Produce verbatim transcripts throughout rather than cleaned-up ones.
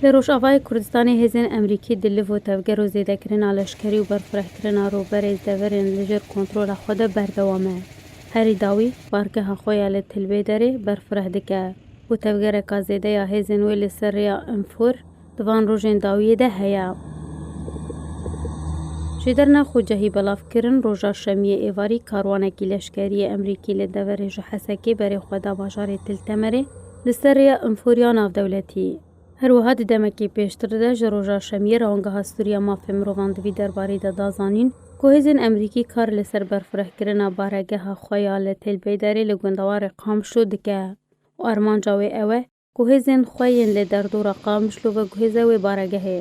Li Rojavayê Kurdistanê hêzên Emerîkî di liv û tevger û zêdekirina leşkerî û berfirehkirina rûberê deverên li jêr kontrola xwe de berdewam e. Herî dawî, bargeha xwe ya li Tilbêderê berfireh dike û tevgereka zêde ya hêzên wê li ser rêya Infur di van rojên dawiyê de heye. Jêderna Xocahî belav kirin, roja Şemiyê êvarî karwanekî leşkerî yê Emerîkî li deverê ji Hesekê berê xwe da bajarê Til Temerê li ser rêya Infur ya navdewletî. Her wiha di demekî pêştir de ji roja Şemiyê re Angeha Stûriya Mafê Mirovan di vî derbarî de da zanîn ku hêzên Emerîkî kar li ser berfirehkirina baregeha xwe ya li Têl Beyderê li gundewarê Qamişlo dike û armanca wê ew e ku hêzên xwe yên li derdora Qamişlo veguhêze wê baregehê.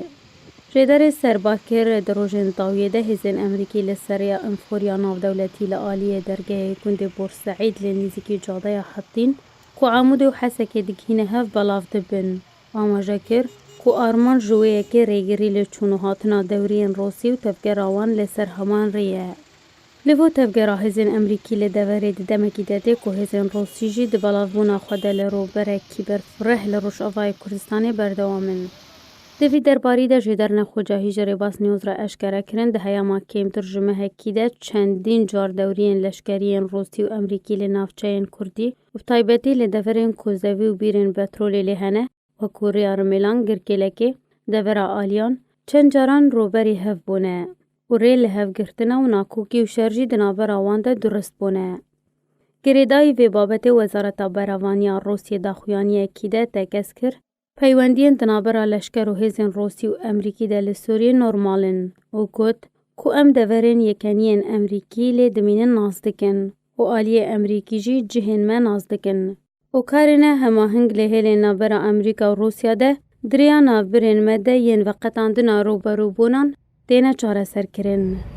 Jêderê Serbakir di rojên dawiyê de hêzên Emerîkî li ser rêya Inforiya navdewletî li aliyê dergehê gundê Borseîd li nêzîkî cadeya Hetîn ku Amûdê û Hesekê digihîne hev belav dibin. Amaje kir ku armanc ji wê yekê rêgirî li çûn û hatina dewriyên Rûsî û tevgera wan li ser heman rê ye. Li vo tevgera hêzên Emerîkî li deverê di demekî de tê ku hêzên Rûsî jî di belavbûna xwe de li rûberekî berfireh li Rojavayê Kurdistanê berdewam in. Di vî derbarî de Jêderna Xocahî ji Rêbaz News re eşkere kirin, di heyama kêmtir ji mehekî de çendîn car dewriyên leşkerî yên Rûsî û Emerîkî li navçeyên Kurdî û bi taybetî li deverên ku zevî û bîrên petrolê lê hene, wekû rêya Rimêlan, Girkêlekê, devera Aliyan, çend caran rûberî hev bûne û rê li hev girtina û nakokî û şer jî di navbera wan de durist bûne. Girêdayî vê babetê Wezareta Berevaniya Rûsiyê daxuyaniyekî de tekez kir, peywendiyên di navbera leşker û hêzên Rûsî û Emerîkî de li Sûriyê normal in û got ku em deverên yekeniyên Emerîkî lê dimînin nas dikin û aliyê Emerîkî jî cihên me nas dikin û karê ne hemaheng li hêlên navbera Emerîka û Rûsya de di rêya navbirên me de yên veqetandina rûberûbûnan têne çareserkirin.